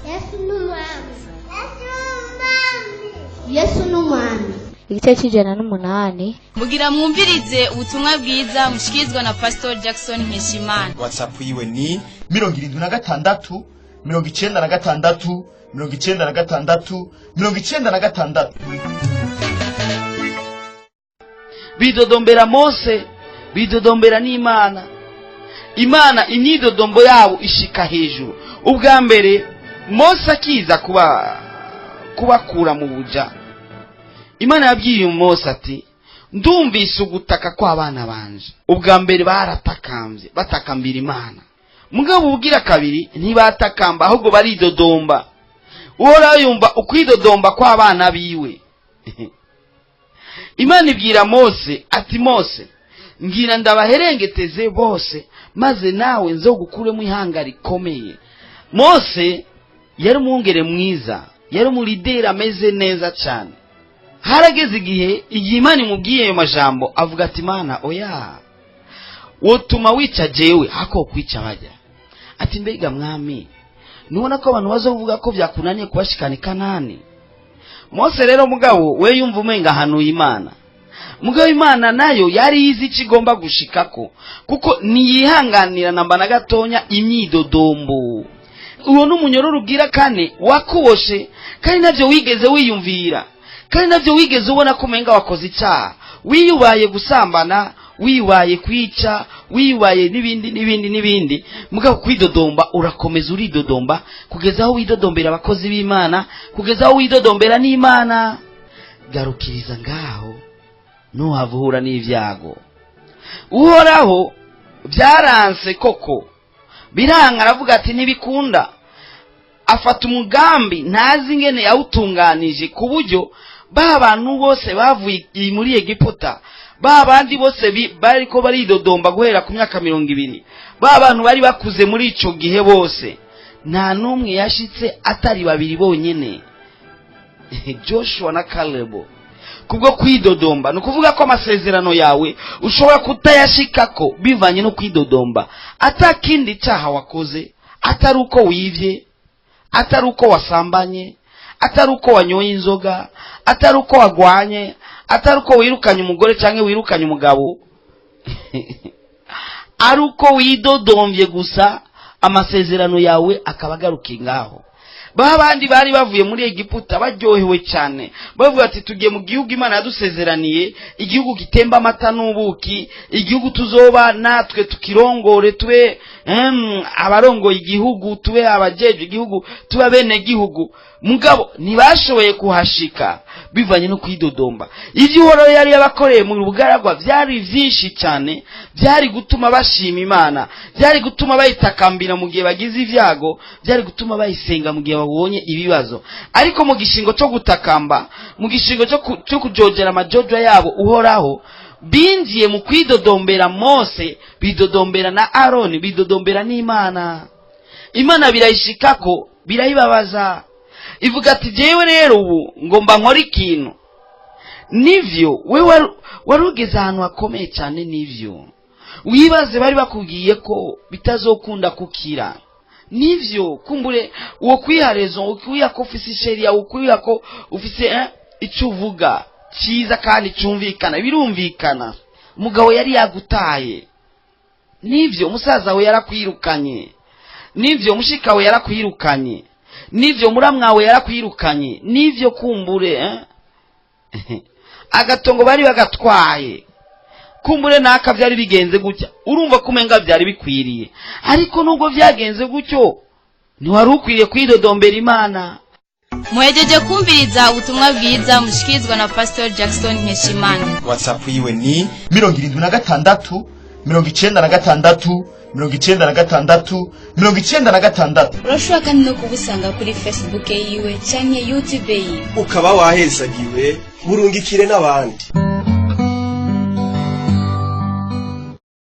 Yesu n'umwami. Yesu n'umwami. Igice c'108. Mugira mwumvirize ubutumwa bwiza mushikirizwa na Pastor Jackson Nkeshimana. WhatsApp yiwe ni 76 96 96 96. Bidodombera Mose, bidodombera n'Imana. Imana imyidodombo yabo ishika hejuru. Ubwa mbere Mose akiza kuba kubakura mu buja, Imana yabwiye Mose ati: "Ndumvise ugutaka kw'abana banje." Ubwa mbere baratakambye, batakambira Imana. Mugabo ubwira kabiri ntibatakamba, ahubwo baridodomba. Uhoraho yumva ukwidodomba kw'abana biwe. Imana ibwira Mose ati: "Mose, ngira ndabaherengeteze bose, maze nawe nzogukuremo ihanga rikomeye." Mose yari umwungere mwiza, yari umulideri ameze neza cyane. Harageze igihe, igihe Imana imubwiye ayo majambo, avuga ati: "Imana, oya, wotuma wica jewe hako kwica bajya." Ati: "Mbega mwami, nubona ko abantu bazovuga ko byakunaniye kubashikana i Kanani?" Mose rero mugabo we yumva umenga ahanuye Imana. Mugabo Imana nayo yari izi icyo igomba gushikako, kuko ntiyihanganira namba na gatonya imyidodombo. Uwo ni umunyororo ugira kane wakuboshe, kandi nabyo wigeze wiyumvira, kandi nabyo wigeze ubona ko umenga wakoze icyaha. Wiyubaye gusambana, wiyubaye kwica, wiyubaye n'ibindi n'ibindi n'ibindi. Mugabo kwidodomba, urakomeza uridodomba kugeza aho widodombera abakozi b'Imana, kugeza aho widodombera n'Imana. Garukiriza ngaho, ntuhave uhura n'ibyago. Uhoraho byaranse koko, biranga, aravuga ati: "Ntibikunda." Afata umugambi ntazi ingene yawutunganije, ku buryo ba bantu bose bavuye muri Egiputa, ba bandi bose bariko baridodomba guhera ku myaka 20, ba bantu bari bakuze muri ico gihe bose, nta n'umwe yashitse atari babiri bonyene, Joshua na Caleb, kubwo kwidodomba. Ni ukuvuga ko amasezerano yawe ushobora kutayashikako bivanye no kwidodomba, atakindi cyaha wakoze, atari uko wivye, atari uko wasambanye, atari uko wanyoye inzoga, atari uko wagwanye, atari uko wirukanye umugore cyangwa wirukanye umugabo, ari uko widodombye gusa, amasezerano yawe akaba agarukiye ngaho. Ba bandi bari bavuye muri Egiputa baryohewe cyane, bavuga ati: "Tugiye mu gihugu Imana yadusezeraniye, igihugu gitemba amata n'ubuki, igihugu tuzoba natwe tukirongore, tube abarongoye igihugu, tube abajejwe igihugu, tube abene gihugu." Mugabo ntibashoboye kuhashika bivanye no kwidodomba. Ibyo Uhoraho yari yabakoreye mu bugaragwa byari byinshi cyane, byari gutuma bashima Imana, byari gutuma bayitakambira mu gihe bagize ibyago, byari gutuma bayisenga mu gihe babonye ibibazo. Ariko mu gishingo cyo gutakamba, mu gishingo cyo kujojera amajojwa yabo Uhoraho, binjiye mu kwidodombera Mose, bidodombera na Aroni, bidodombera n'Imana. Imana birayishikako, birayibabaza. Ivuga ati: "Jewe rero ubu ngomba nkora ikintu." Nivyo, we wari ugeze ahantu hakomeye cyane. Nivyo, wibaze bari bakubwiye ko bitazokunda kukira. Nivyo, kumbure uwo kwiharezo, ukwiha ko ufise isheria, ukwiha ko ufise icyo uvuga cyiza kandi cyumvikana, birumvikana. Umugabo yari yagutaye, nivyo. Umusaza we yarakwirukanye, nivyo. Mushika we yarakwirukanye, nivyo. Muramwawe yarakwirukanye, nivyo. Kumbure agatongo bari bagatwaye, kumbure naka byari bigenze gutya. Urumva ko umenga byari bikwiriye, ariko nubwo byagenze gutyo, ntiwari ukwiriye kwidodombera Imana. Muhejeje kumviriza ubutumwa bwiza mushikirizwa na Pastor Jackson Nkeshimana. WhatsApp yiwe ni 76 96 96 96. Urashobora kandi no kubusanga kuri Facebook yiwe canke YouTube yiwe. Ukaba wahezagiwe, burungikire n'abandi.